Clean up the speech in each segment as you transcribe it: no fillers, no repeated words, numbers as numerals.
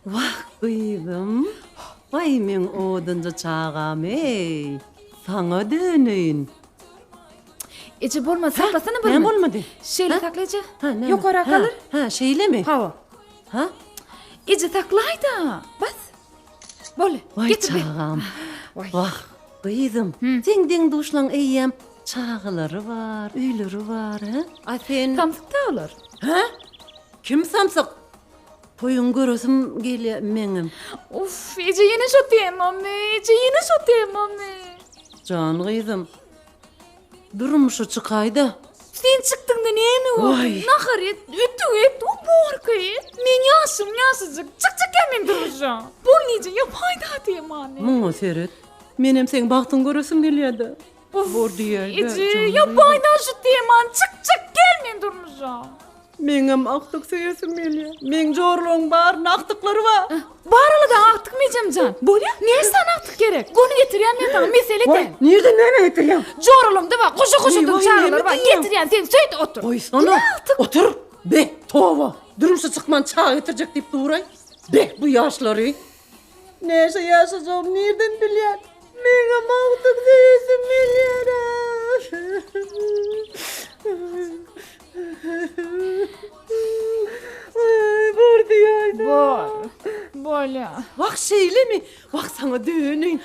Wah, gyzym. Waý, meň odunjy çagam-eý. Saňa döneýin. Eje bolmady, saklasana bir. Näme bolmady? Şeýle sakla eje. Ha, näme? Ýokarak Ha, alyr. Ha, şeýlemi? Hawa. Ha? Eje saklaý-da. Bas. Boldy. Waý Getir ber. çagam. Waý. Wah, gyzym. Seň deň-duşlaň eýýäm çagalary bar, öýleri bar, hä? A sen? Samsyk-da olar. Hä? Kim samsyk? Toýuňy göresim gelýär meňem. Uff, eje ýene şo temamy, eje ýene şo temamy. Jan gyzym. Durmuşa çykaýda. Sen çykdyňda näme boldy? Nahar et, ütük et, uborka et. Men ýaşym ýaşajyk. Çykjak ýa men durmuşa. Bol eje, ýapaýda temany. Muňa seret. Menem seň bagtyňy göresim gelýär-de. Bor diýäýdä. Eje, ýapaýda şu temany. Çyk, çyk, gel men durmuşa. Meňem agtyk söýesim gelýär. Meň jorlaryň barynyň agtyklary bar. Bar alada agtykmy ejemjan? Bolýa. Näçe sany agtyk gerek? Göni getirýän men saňa, mesele däl. Waý, nirden näme getirýäň? Joralamda bar, goşa-goşadan Waý, çagalar bar. näme diýýäň? Getirýän, sen söý-de otur. Goýsana. Otur. Be, toba. Durmuşa çykman çaga getirjek diýip duraý. Be, bu ýaşlary. Näçe ýaşajagymy nirden bilýän? Meňem agtyk söýesim gelýär-ä. Aý, bor diýäýdä. Bor. Bolýa. Wah, şeýlemi? Wah, saňa döneýin.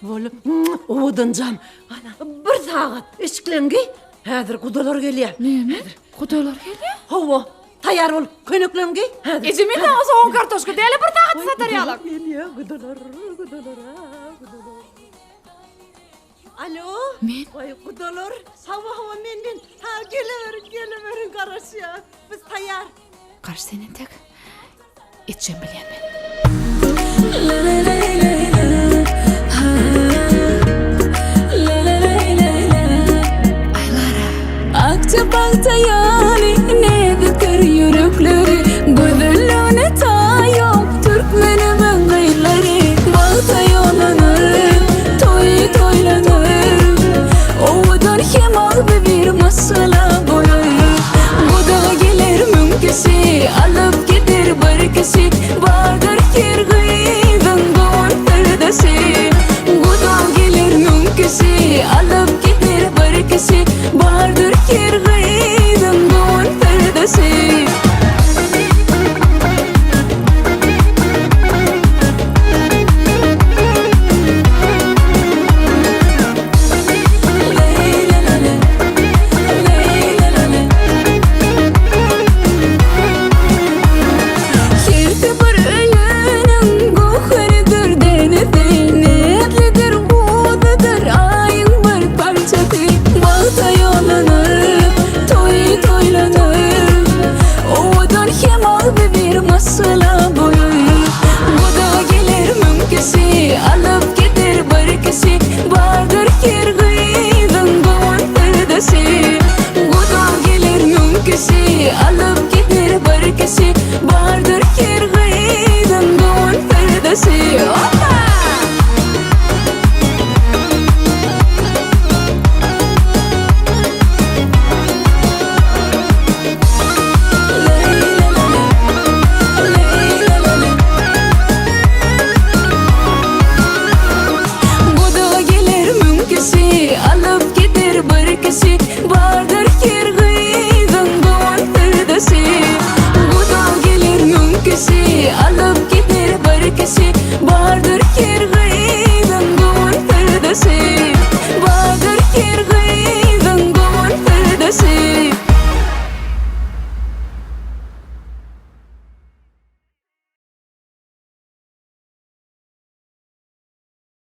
Bol, owadanjam. Ana, bir sagat eşikleňi geý. Häzir gudalar gelýär. Näme? Gudalar gelýär? Hawa. Taýýar bol, köýnekleňi geý. Häzir. Eje men saňa sogan kartoşka däl bir sagat satar ýalak. Gelýär gudalar, gudalar, gudalar. Alo. Men. Waý gudalar. Hawa, hawa men men. Ha, geleweriň, geleweriň garaşýas. Biz taýýar. Garaş sen entek. Etjem bilýän men. Akja pagta ýaly näzikdir ýürekleri Gözelligine taý ýok türkmenimiň gyzlary Bagta ýollanar, toýy toýlanar Owadan hem agzybir maşgala bolar Gudaga geler müň kişi, alyp gider bir kişi Bardyr her gyzyň gowy syrdaşy Gudaga geler müň kişi, alyp gider bir kişi Bardyr her.